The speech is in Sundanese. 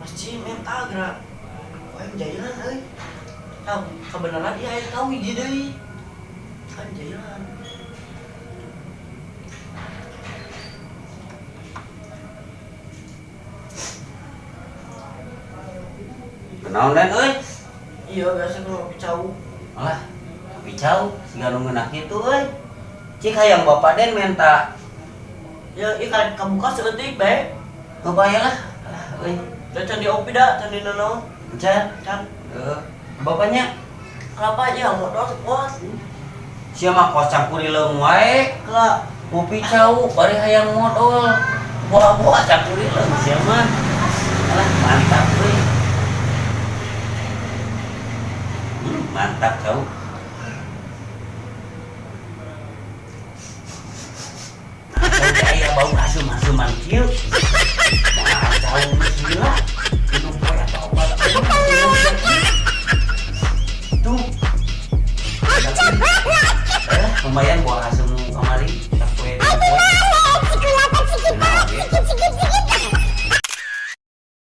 Masih mental gerak. Wah, jailan euy. Tah, kebenaran ieu aya tahu hiji deui. Kan jailan. Kenaon dan euy? Iya, biasa kalau ngopi cau. Alah, kopi cau siga nu ngeunah kitu euy. Cik hayang bapak Den menta. Ya, ieu kan kabuka saeutik bae. Bae lah. Alah euy. Da can di opi da, can di nanaon. Can. Can. Heuh. Bapaknya Kenapa aja modal kos? Sia mah kos cangkurileung wae. Kela Kopi cau bari hayang modol. Buah-buah cangkurileung sia mah. Alah mantap euy. Mantap cau. Nah, cau teh aya bau asem-aseman kieu. Nah, cau geus gila. Minum poe atau obat. Tuh. Lumayan buah asem.